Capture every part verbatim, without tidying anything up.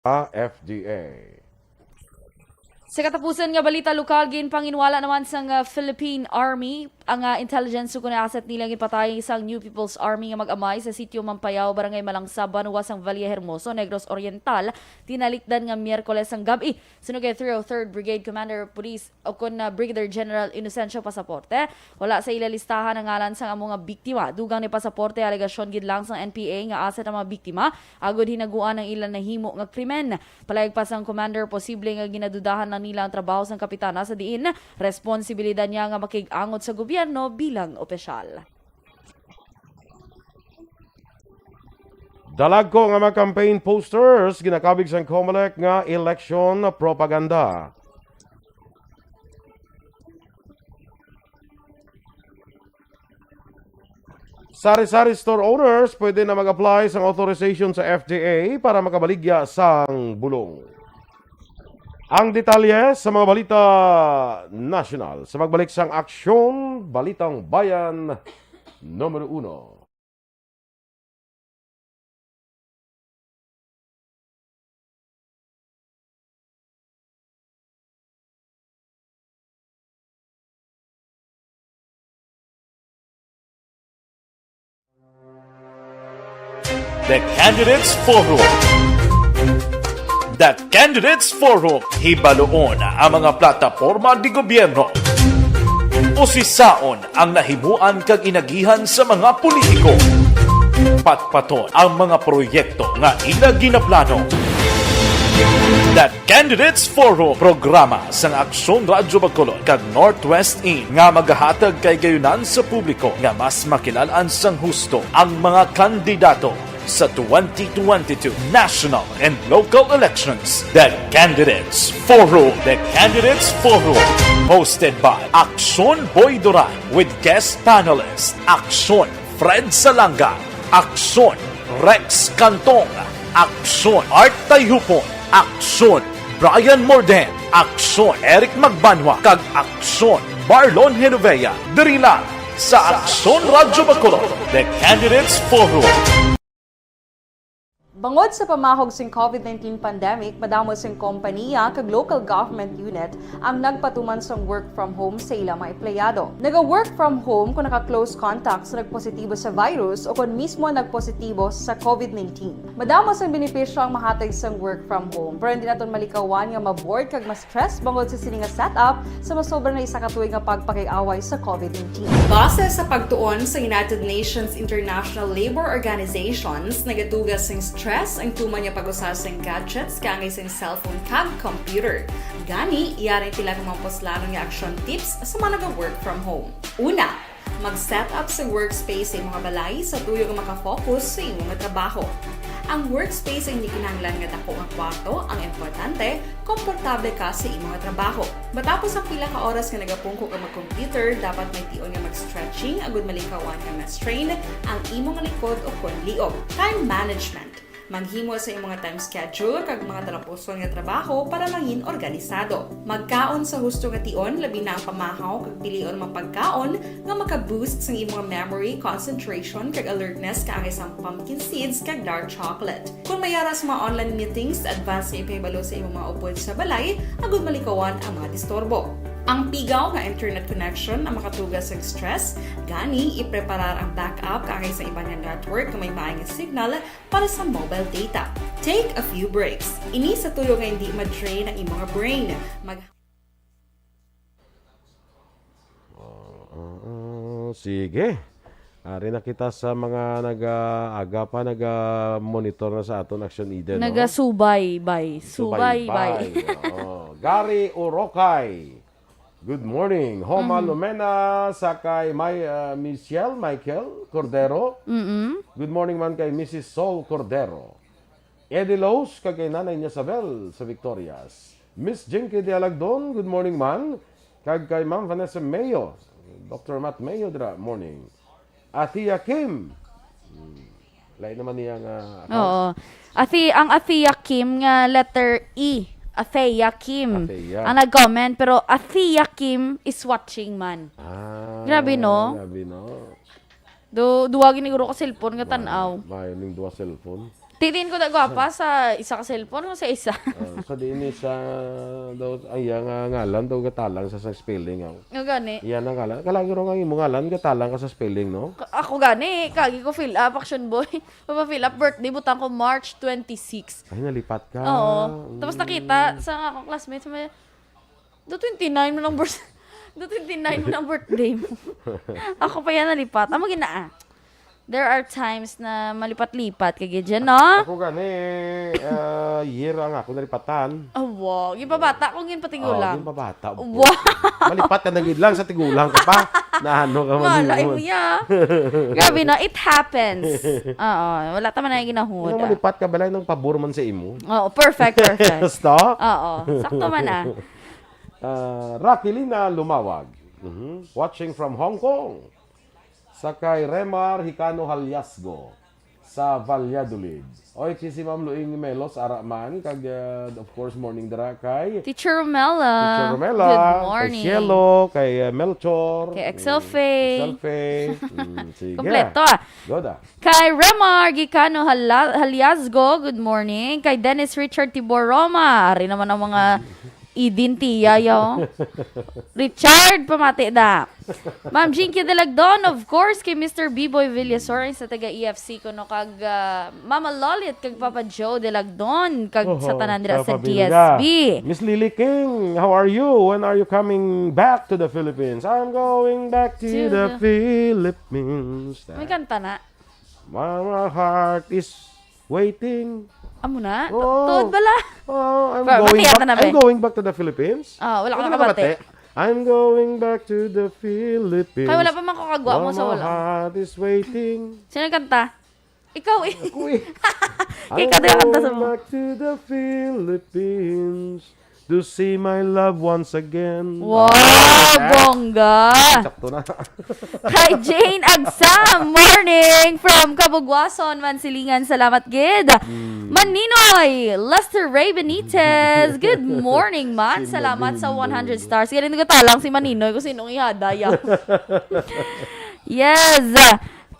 F D A. Sa katapusan nga balita lokal, ginpanginwala naman sang, ah, Philippine Army ang, ah, intelligence ukon asset nila ginpatay sang New People's Army nga mag-amay sa sitio Mampayao, Barangay Malangsaban, Wasang Valle Hermoso, Negros Oriental, tinalikdan nga Miyerkules sang gab-i. Suno kay three oh third Brigade Commander Police ukon na Brigadier General Inocencio Pasaporte, wala sa ila listahan ang ngalan sang amo nga biktima. Dugang ni Pasaporte, alegasyon gid lang sang N P A nga asset ang mga biktima agod hinaguan ang ila nahimo nga krimen. Palayag pa sang commander, posible nga ginadudahan lang nila ang trabaho sang kapitana sa diin responsibilidad niya nga makig-angot sa gobyerno bilang opisyal. Dalagko nga mga campaign posters ginakabig sang Comelec nga election propaganda. Sari-sari store owners pwede na mag-apply sang authorization sa F D A para makabaligya sang bulong. Ang detalye sa mga balita nasyonal sa pagbalik sang Aksyon Balitang Bayan numero uno. The Candidates Forum. The Candidates Forum. Hibaluon ang mga plataporma di gobyerno. Usisaon ang nahimuan kag inagihan sa mga politiko. Patpaton ang mga proyekto nga ila ginaplano. The Candidates Forum, programa sang Aksyon Radyo Bacolod kag Northwest In nga magahatag kay gayunan sa publiko nga mas makilal-an sang husto ang mga kandidato sa twenty twenty-two national and local elections. The Candidates Forum. The Candidates Forum, hosted by Aksyon Boy Duran with guest panelist Aksyon Fred Salanga, Aksyon Rex Cantong, Aksyon Art Tayhupon, Aksyon Brian Morden, Aksyon Eric Magbanwa, kag Aksyon Marlon Genovea, diri lang sa Aksyon Radyo Bacolod, The Candidates Forum. Bangod sa pamahog sing COVID nineteen pandemic, madamo sing kompaniya kag local government unit ang nagpatuman sang work from home sa ila mga empleyado. Naga-work from home kung naka-close contact sa nagpositibo sa virus o kon mismo nagpositibo sa COVID nineteen. Madamo sang benepisyo ang mahatag sang work from home, pero hindi naton malikawan nga ma-bored kag ma-stress bangod sa sini nga setup sa masobra na isa ka tuig nga pagpakig-away sa COVID nineteen. Base sa pagtuon sa United Nations International Labour Organizations, nagatuga sing stress ang tuman nga pag-usa sing gadgets kaangay sing cellphone kag computer. Gani, yari ang pila ka mga puslanon nga action tips sa mga naga-work from home. Una, mag-set up sa workspace sa imo nga balay sa tuyo nga makafocus sa imo nga trabaho. Ang workspace ay hindi kinahanglan nga dako nga kwarto, ang importante, komportable ka sa imo nga trabaho. Matapos ang pila ka oras nga nagapungko ka mag-computer, dapat may tion nga mag-stretching agud malikawan nga ma-strain ang imo nga likod o kon liog. Time management. Maghimo sa imo nga time schedule kag mga talapuson nga trabaho para mangin organisado. Magkaon sa husto nga tion, labi na ang pamahaw kag pilion mga pagkaon nga maka-boost sang imo nga memory, concentration, kag alertness kaangay sang pumpkin seeds kag dark chocolate. Kon may ara sa mga online meetings, advance nga ipahibalo sa imo mga upod sa balay agud malikawan ang mga disturbo. Ang pigaw nga internet connection ang makatuga sa stress, gani ipreparar ang backup kaangay sa iban nga network nga may maay nga signal para sa mobile data. Take a few breaks. Ini sa tuyo nga hindi ma-drain ang imo nga brain. Mag- Ah, ah, ah, sige. Ari na kita sa mga nag-, ah, aga pa nag-, ah, monitor na sa aton Action Eden, no? Nagasubay, bay. Subay, bay. Subaybay. Oo. Gary Urokay. Good morning. Homa Mhm. Lumena, sa kay May, ah, Michelle, Michael Cordero. Mm-mm. Good morning man kay Missus Sol Cordero. Eddie Lowe's, kag kay Nanay niya Sabel sa Victorias. Miss Jinky Dialagdon, good morning man. Kag kay Ma'am Vanessa Mayo, Doctor Matt Mayo dira, morning. Athea Kim. Hmm. Lain naman niya nga account. Oo. Athi-, ang Athea Kim nga letter E. Athea Kim. Athea. Ang nag-comment, pero Athea Kim is watching man. Ah, Grabe, no? Grabe, no? Do, duwa gini guro ka cellphone nga tan-aw. Maayo, maayo ning duwa cellphone. Titin ko na gwapa sa isa ka cellphone o sa isa. Ah, sa diin ni sa daw, ang iya nga ngalan daw gatalang sa, sa spelling, ah. Nga gani. Iya na ngalan. Kalagi ro nga imo ngalan, gatalang ka sa spelling, no? Ka-, ako gani, kagi ko fill up, Action Boy. Papa-fill up birthday, butang ko March twenty-six. Ay, nalipat ka. Oo. Tapos Mm. nakita sa akong classmates, may, "Do twenty-nine mo ng birth-, do twenty-nine mo ng birthday mo." Ako pa yan nalipat. Amo gina, ah. There are times na malipat-lipat ka gid dyan, no? Ako gani, ah, year ang ako nalipatan. Ah, wow. Ginpabata ko, ginpatigulang. Oh, ginpabata, of Wow. course. Malipat ka na gid lang sa tigulang ka pa. Na ano ka man Malay yun. mo ya. Grabe na, it happens. Oo, wala ta man na ginahuda. Yung malipat ka, balay ng pabor man sa imo. Oo, perfect, perfect. Basta? Oo, sakto man ah. Ah, Raquelina Lumawag. Mhm. Watching from Hong Kong. Sa kay Remar Hicano Haliasgo sa Valladolid. Oy, si, si Ma'am Luing Melos, ara man, kag, uh, of course, morning dira kay Teacher Romela. Teacher Romela, Good kay morning. Cielo, kay, uh, Melchor, Kay Excel mm, Faye. Excel Faye. Mm, sige. Kompleto, ah. Go da. Kay Remar Gicano Hala-, Haliasgo, good morning. Kay Dennis Richard Tibor Roma, ari naman ang mga Idin Tiya, yo. Richard, pamati na. Ma'am Jinky Delagdon, of course, kay Mister B-Boy Villasorin sa taga E F C kuno kag, ah, Mama Lolit kag Papa Joe Delagdon kag sa Oho, tanan dira sa sa pamilya. D S B. Miss Lily King, how are you? When are you coming back to the Philippines? I'm going back to To the the Philippines. May kanta na. My, my heart is waiting. Amo na? Oo. Tuod bala? Oh, I'm Pero going makiyata back. na ba I'm eh? going back to the Philippines. Ah, wala ka Wala nakabati. nakabati? I'm going back to the Philippines. Kay wala pa man ko kagwa mo While sa my wala. heart is waiting. Sino kanta? Ikaw eh. Ako eh. Kay I'm ikaw din ang kanta sa going mo. back to the Philippines to see my love once again. Wow, Ah, bongga! Sakto na. Kay Jane Agsam, morning from Kabugwason, Mansilingan. Salamat gid. Mm. Maninoy, Lester Ray Benitez. Good morning, man. Si Salamat sa Maninoy. one hundred stars. Galing ko talang si Maninoy kung sinong ihada ya. Yes.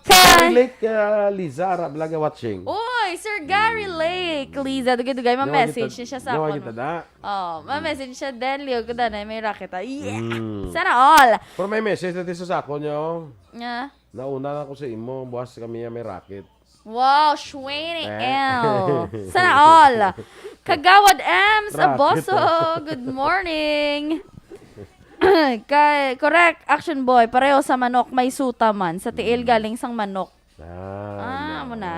Kay Gary Lake, uh, Liza, ara, balaga watching. Uy, Sir Gary Mm. Lake, Liza, dugay-dugay, Yawa ma-message kita, niya siya sa yawa akon. kita da. Oh, ma-message siya, then liog ko danay may racket, ah. Yeah! Mm. Sana all! Pero may message na din sa sakon niya, oh. Nga? Nauna na ako sa imo, buwas kami nga may racket. Wow, shwene Eh. L. Sana all! Kagawad Ems Racket. Aboso, good morning! Kay, correct, Action Boy, pareho sa manok, may suta man. Sa tiil Mm. galing sang manok. Ah, Ah, na. amo na.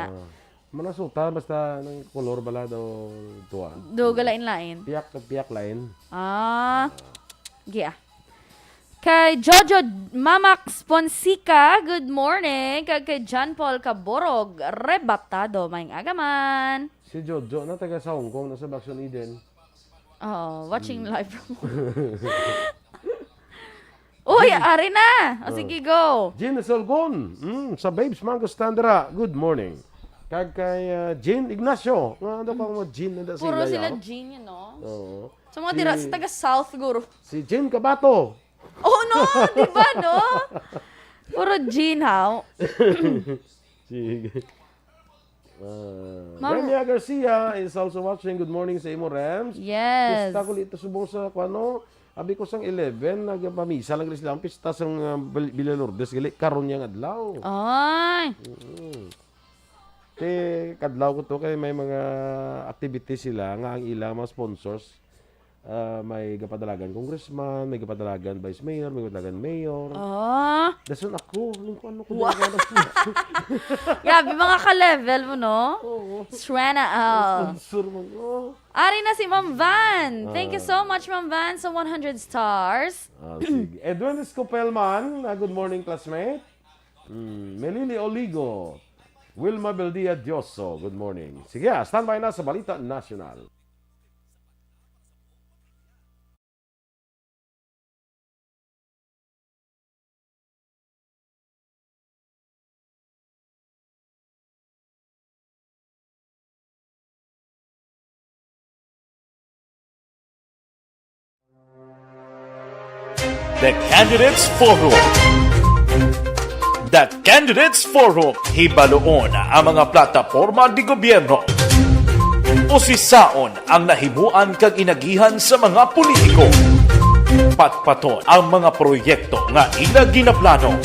Manasuta, basta ng kolor bala daw tuwa. Do galain-lain. Piyak, piyak lain. Ah. Gi, ah. Kay Jojo Mamax Ponsica, good morning. Kag kay John Paul Caborog, rebatado, maayong aga man. Si Jojo na taga sa Hong Kong, nasa Baksyon Eden. Oo, watching Hmm. live from Uy, Hmm. ari na! O, Oh. sige, go. Jean Solgon, mm, sa Babes Mango Stand dira. Good morning. Kag kay, ah, Jean Ignacio. Nga, ano pa mo, Jean, nanda Puro sila, sila yo? Jean, you know? Oo. Sa mga Si dira, sa taga South, siguro. Si Jean Cabato. Oh, no! Di ba, no? Puro Jean, how? Sige. Ah, Ma'am Remia Garcia is also watching. Good morning sa imo, Rems. Yes. Pista ko dito subong sa, kuano, abi ko sang eleven, nagpamisa lang gali sila. Ang pista sang, ah, Bil-, Villa Lourdes, gali, karon yang adlaw. Ay. Mm. Kay kadlaw ko to, kay may mga activities sila nga ang ilang mga sponsors, ah, may gapadalagan congressman, may gapadalagan vice mayor, may gapadalagan mayor. Ah. Dason ako, nung kung ano ko Wa- nung ano. Grabe, mga ka-level mo, no? Oo. Sana all. Sponsor mo, no? Ari na si Ma'am Van. Thank you Ah. so much, Ma'am Van, sa one hundred stars. Ah, sige. Edwin Escopelman, ah, good morning, classmate. Mm, Melili Oligo. Wilma Beldia Dioso, good morning. Sige, ah, standby na sa Balita National. The Candidates Forum. The Candidates Forum, hibaluon ang mga plataporma de gobyerno. Usisaon ang nahimuan kag inagihan sa mga politiko. Patpaton ang mga proyekto nga ila ginaplano.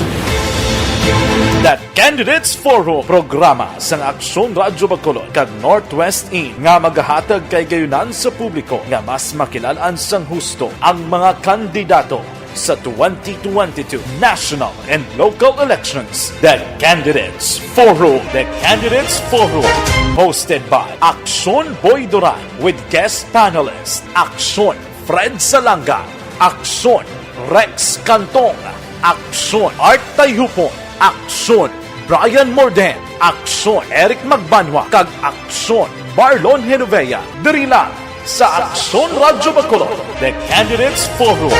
The Candidates Forum, programa sang Aksyon Radyo Bacolod kag Northwest In nga magahatag kay gayunan sa publiko nga mas makilal-an sang husto ang mga kandidato sa twenty twenty-two national and local elections. The Candidates Forum. The Candidates Forum. Hosted by Aksyon Boy Duran with guest panelist Aksyon Fred Salanga, Aksyon Rex Cantong, Aksyon Art Tayhupon, Aksyon Brian Morden, Aksyon Eric Magbanwa, kag Aksyon Marlon Genovea. Diri lang sa Aksyon Radyo Bacolod, The Candidates Forum.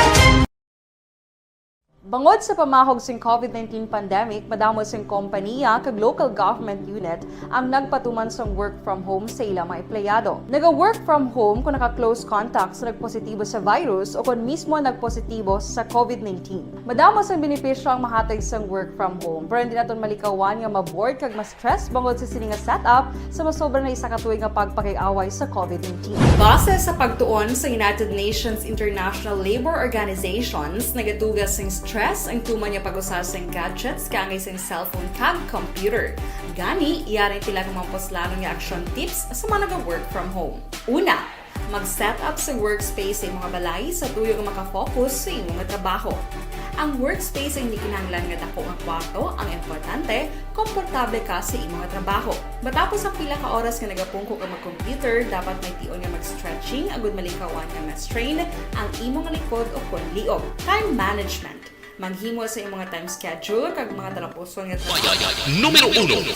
Bangod sa pamahog sing COVID nineteen pandemic, madamo sing kompaniya kag local government unit ang nagpatuman sang work from home sa ila mga empleyado. Naga-work from home kon naka-close contact sa nagpositibo sa virus o kon mismo nagpositibo sa COVID nineteen. Madamo sang benepisyo ang mahatag sang work from home, pero hindi naton malikawan nga ma-bored kag ma-stress bangod sa sini nga setup sa masobra na isa ka tuig nga pagpakig-away sa COVID nineteen. Base sa pagtuon sa United Nations International Labour Organizations, nagatuga sing stress ang tuman nga pag-usa sing gadgets, kaangay sing cellphone kag computer. Gani, yari sila nga mga puslanon nga action tips sa mga naga-work from home. Una, mag-set up sa workspace sa imong balay sa tuyo nga makafocus sa imong trabaho. Ang workspace ang hindi kinahanglan nga dako nga kwarto, ang importante, komportable ka sa imong trabaho. Matapos ang pila ka oras nga nagapungko ka mag-computer, dapat may tion nga mag-stretching agud malikawan nga ma-strain ang imong likod o kon liog. Time management. Maghimo sa imong time schedule kag mga talapuson nga trabaho. Numero uno.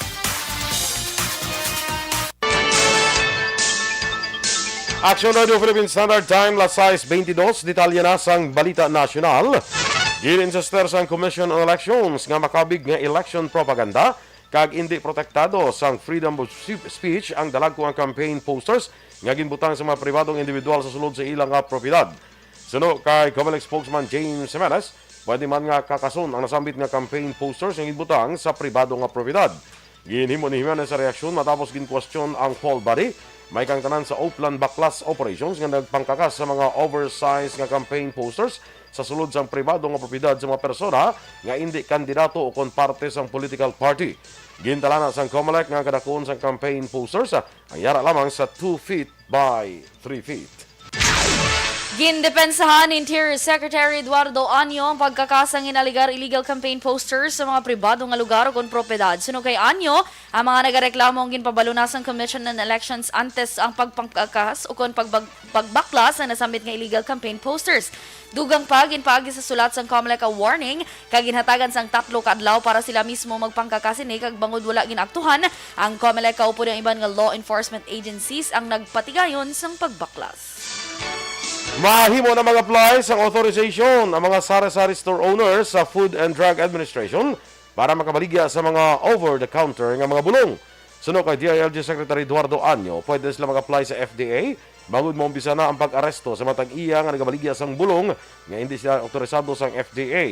Action Radio Philippine Standard Time, las sais bentidós. Detalye na sang balita nasyonal. Gin-insister sang Commission on Elections nga makabig nga election propaganda kag indi protektado sang freedom of si-, speech ang dalagko nga campaign posters nga ginbutang sa mga pribadong individual sa sulod sa ila nga propiedad. Suno kay Comelec spokesman James Jimenez, pwede man nga kakason ang nasambit nga campaign posters nga ginbutang sa pribado nga propiedad. Ginhimo ni Jimenez sa reaksyon matapos ginkwestiyon ang poll body, may kang tanan sa Oplan Baklas Operations nga nagpangkakas sa mga oversized nga campaign posters sa sulod sang pribado nga propiedad sa mga persona nga indi kandidato o kon parte sang political party. Gintalana sang Comelec nga ang kadakuon sang campaign posters ang yara lamang sa two feet by three feet. Gindepensahan ni Interior Secretary Eduardo Año ang pagkakas sang ginalegar illegal campaign posters sa mga pribado nga lugar ukon propiedad. Suno kay Año, ang mga nagareklamo ang ginpabalo na sang Commission on Elections antes ang pagpangkakas ukon pagbag-, pagbaklas sa nasambit nga illegal campaign posters. Dugang pa, ginpaagi sa sulat sang Comelec ang warning kag ginhatagan sang tatlo ka adlaw para sila mismo magpangkakas sini, kag bangod wala ginaaktuhan ang Comelec kaupod ang iban nga law enforcement agencies ang nagpatigayon sang pagbaklas. Mahimo na mag-apply sang authorization ang mga sari-sari store owners sa Food and Drug Administration para makabaligya sa mga over-the-counter nga mga bulong. Suno kay D I L G Secretary Eduardo Año, pwede sila mag-apply sa F D A bangod maumpisa na ang pag-aresto sa mga tag-iya nga nagabaligya sang bulong nga indi sila autorisado sang F D A.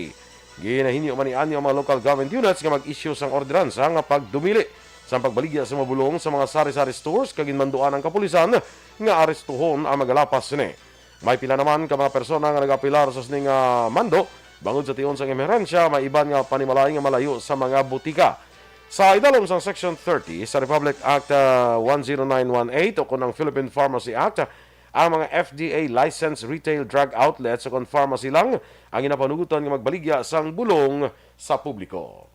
Ginahinyo man ni Año ang mga local government units nga mag-issue sang ordinansa nga pagdumili sang pagbaligya sa mga bulong sa mga sari-sari stores, kag ginmanduan ang kapulisan nga arestuhon ang magalapas sini. May pila naman ka mga persona nga nag-apilar sa sini nga mando bangod sa tion sang emerhensya, may iban nga panimalay nga malayo sa mga butika. Sa idalom sang Section thirty sa Republic Act, ah, one zero nine one eight o kon ang Philippine Pharmacy Act, ang mga F D A licensed retail drug outlets o kon pharmacy lang ang ginapanugutan nga magbaligya sang bulong sa publiko.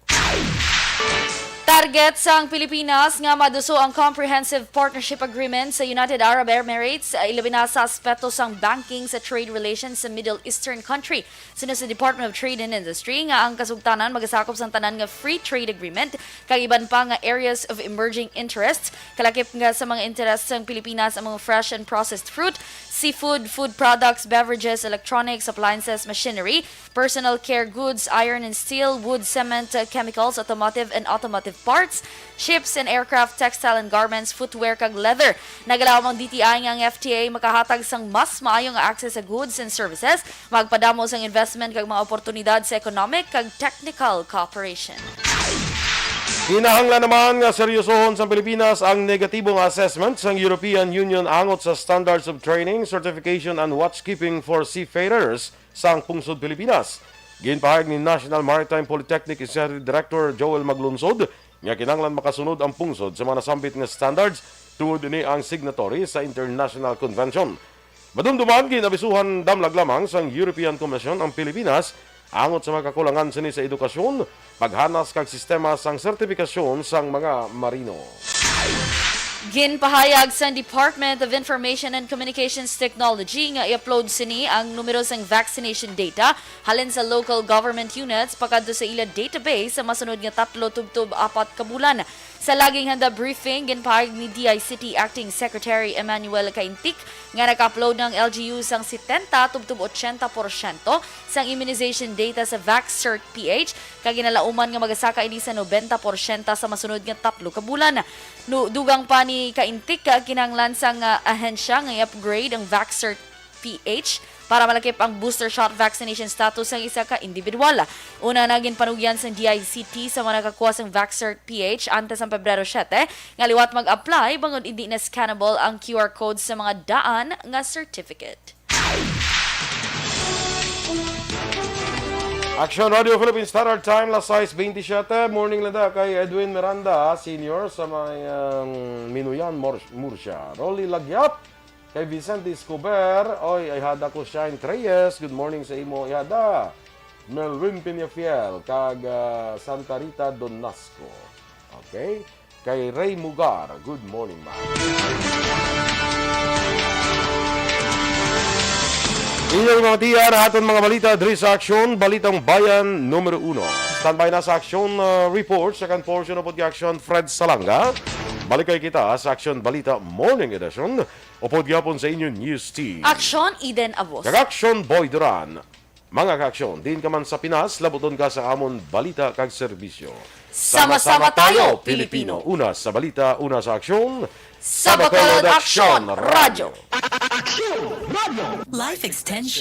Target sang Pilipinas nga maduso ang Comprehensive Partnership Agreement sa United Arab Emirates, ah, ilabi na sa aspeto sang banking sa trade relations sa Middle Eastern country. Suno sa Department of Trade and Industry nga ang kasugtanan magasakop sang tanan nga free trade agreement kag iban pa nga areas of emerging interests, kalakip nga sa mga interest sang Pilipinas ang mga fresh and processed fruit, seafood, food products, beverages, electronics, appliances, machinery, personal care goods, iron and steel, wood, cement, uh, chemicals, automotive, and automotive parts, ships and aircraft, textile and garments, footwear, kag leather. Nagalaom ang D T I nga ang F T A makahatag sang mas maayo nga access sa goods and services, magpadamo sang investment kag mga oportunidad sa economic kag technical cooperation. Kinahanglan naman nga seryosohon sang Pilipinas ang negatibo nga assessment sang European Union angot sa Standards of Training, Certification and Watchkeeping for Seafarers sang Pungsod Pilipinas. Ginpahayag ni National Maritime Polytechnic Executive Director Joel Maglunsod nga kinahanglan makasunod ang pungsod sa mga nasambit nga standards tungod ini ang signatory sa international convention. Madumduman, ginabisuhan damlag lamang sang European Commission ang Pilipinas angot sa mga kakulangan sini sa edukasyon, paghanas kag sistema sang sertipikasyon sang mga marino. Ginpahayag sang Department of Information and Communications Technology nga i-upload sini ang numero sang vaccination data halin sa local government units pakadto sa ila database sa masunod nga tatlo tubtob apat ka bulan. Sa laging handa briefing, ginpahayag ni D I C T Acting Secretary Emmanuel Caintic nga naka-upload na ang L G U sang setenta tubtob ochenta porsyento sang immunization data sa VaxCert P H, kag ginalauman nga magasaka ini sa nobenta porsyento sa masunod nga tatlo ka bulan. No, dugang pa ni Caintic, ah, kinahanglan sang, ah, ahensya nga i-upgrade ang VaxCert P H para malakip ang booster shot vaccination status sang isa ka individual. Una na ginpanugyan sang D I C T sa mga nakakuha sang VaxCert P H antes sang Pebrero siete nga liwat mag-apply bangod indi na scannable ang Q R code sa mga daan nga certificate. Action Radio Philippine Standard Time, las sais bentisiete. Morning lang da kay Edwin Miranda, Senior, sa may, um, Minuyan, Mur-, Murcia. Rolly Lagyap, kay Vicente Escobar, oy, ay hada ko, Shine Treyes. Good morning sa imo, ay hada. Melwin Peñafiel, kag, ah, Santa Rita Donasco. Okay? Kay Ray Mugar, good morning, ma'am. Inyong mga tiyan, aton mga balita diri sa Aksyon, Balitang Bayan numero uno. Standby na sa Aksyon, ah, report, second portion of the Aksyon, Fred Salanga. Balik kay kita sa Aksyon Balita Morning Edition. Upod gyapon sa inyo News Team. Aksyon, Eden Abos. Kag Aksyon, Boy Duran. Mga kaaksyon, diin ka man sa Pinas, labuton ka sa amon balita kag serbisyo. Sama-sama tayo, Pilipino. Una sa balita, una sa aksyon. Sa Bacolod Aksyon Radyo. Aksyon Radyo. Life Extension.